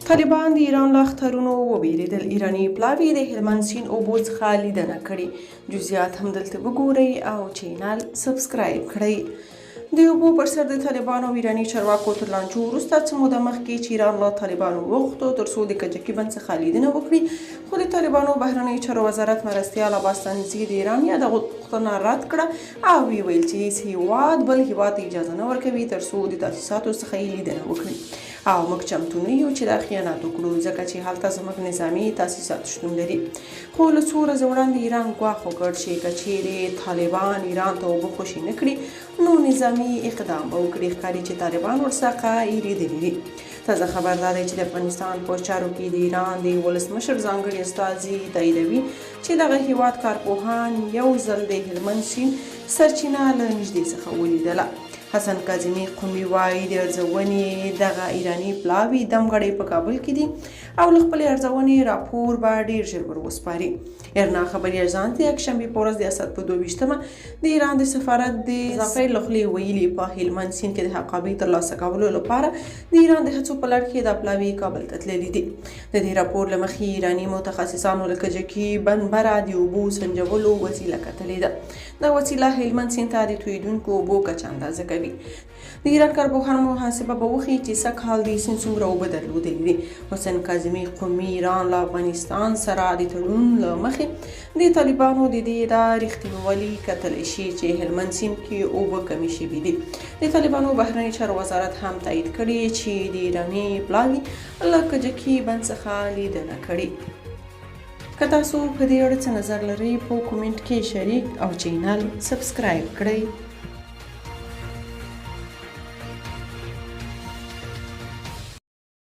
طالبان د ایران له اخطارونو وویریدل، ایراني پلاوي د هلمند سیند اوبو څخه لیدنه کړې. جزئیات هم دلته وګورئ او چینل سبسکرایب کړئ. د اوبو پر سر د طالبانو او ایراني چارواکو تر لانجو وروسته څه موده مخکې چې ایران له طالبانو وغوښتو تر څو د کجکي بند څخه لیدنه وکړي، خو د طالبانو بهرنیو چارو وزارت مرستیال عباس ستانکزي د ایران یاده غوښتنه رد کړه او ویې ویل چې هیڅ هیواد بل هیواد ته اجازه نه ورکوي تر څو د تاسیساتو څخه یې لیدنه وکړي او موږ چمتو نه یو چې دا خیانت وکړو، ځکه چې هلته زموږ نظامي تاسیسات شتون لري. خو له څو ورځې وړاندې ایران ګواښ وکړ چې که چیرې طالبان ایران ته اوبه خوشې نه کړي نو نظامي اقدام به وکړي. ښکاري چې طالبان ورڅخه ایرېدلي دي. تازه خبر دا دی چې د افغانستان په چارو کې د ایران د ولسمشر ځانګړي استازي تاییدوي چې دغه هیواد کارپوهان یو ځل د هلمند سیند سرچینه له نږدې څخه ولیدله. حسن کاظمي قمي وايي، د ارزونې دغه ایراني پلاوي دمګړۍ په کابل کې دي او له خپلې ارزونې راپور به ډېر ژر ور وسپاري. ایرنا خبري اژانس د یکشنبې په ورځ د اسد په 22مه د ایران د سفارت د اضافه له خولې ویلي، په هلمند سیند کې د حقابې ترلاسه کولو لپاره د ایران د هڅو په لړ کې دا پلاوي کابل ته تللي دي. د دې راپور له مخې ایراني متخصصانو له کجکي بند بره د اوبو سنجولو وسیله کتلې ده. دا وسیله هلمند سیند ته د تویېدونکو اوبو کچه اندازه کوي. د ایران کارپوهان محاسبه به وښيي چې سږ کال دې سیند څومره اوبه درلودلې دي. حسین کاظمي قمي ایران له افغانستان سره د تړون له مخې د طالبانو د دې ادعا رښتینولي کتلی شي چې هلمند سیند کې اوبه کمې شوې دي. د طالبانو بهرنیو چارو وزارت هم تایید کړې چې د ایراني پلاوي له کجکي بند څخه لیدنه کړې. که تاسو په دې اړه څه نظر لرئ په کومنټ کې شریک او چینل سبسکرایب کړئ.